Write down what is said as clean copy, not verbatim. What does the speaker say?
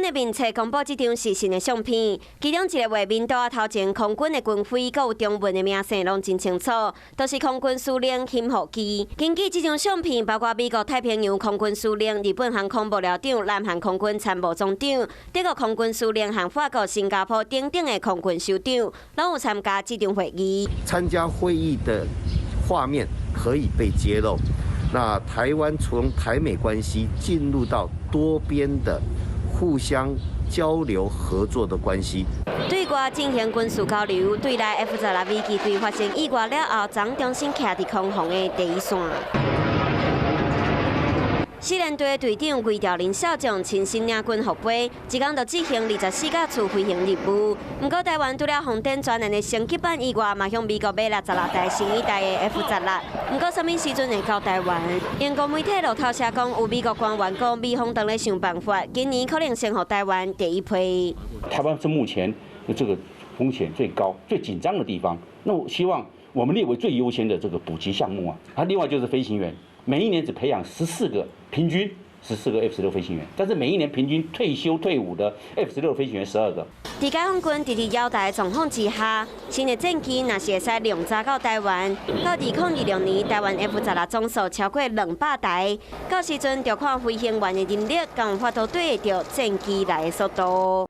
的面冊公布這張視訊的相片，其中一個畫面桌仔頭前空軍的軍徽，閣有中文的名姓攏真清楚，都是空軍司令辛福基。根據這張相片，包括美國太平洋空軍司令、日本航空幕僚長、南韓空軍參謀總長、德國空軍司令和法國、新加坡等等的空軍首長，攏有參加這場會議。參加會議的畫面可以被揭露。那台灣從台美關係進入到多邊的互相交流合作的關係。對外進行軍事交流，對內 F-16 飛機隊發生意外了後，總中心徛佇空防的第一線。四聯隊隊長魏兆林少將親身領軍護飛，一工就執行24次飛行任務。毋過台灣除了紅頂專案的升級版以外，嘛向美國買66台新一代的 F-16。毋過啥物時陣會到台灣？英國媒體路透社講，有美國官員講，美方當咧想辦法，今年可能先予台灣第一批。台灣是目前的這個風險最高、最緊張的地方。那我希望我們列為最優先的這個補給項目啊。啊，另外就是飛行員，每一年只培養十四個，平均十四個 F-16飛行員，但是每一年平均退休退伍的 F-16飛行員12個。佇解放軍佇佇遙台狀況之下，新的戰機若是會使量早到台灣，到2026年，台灣 F-16總數超過200台，到時陣就看飛行員的能力，敢有法度對得著戰機來的速度。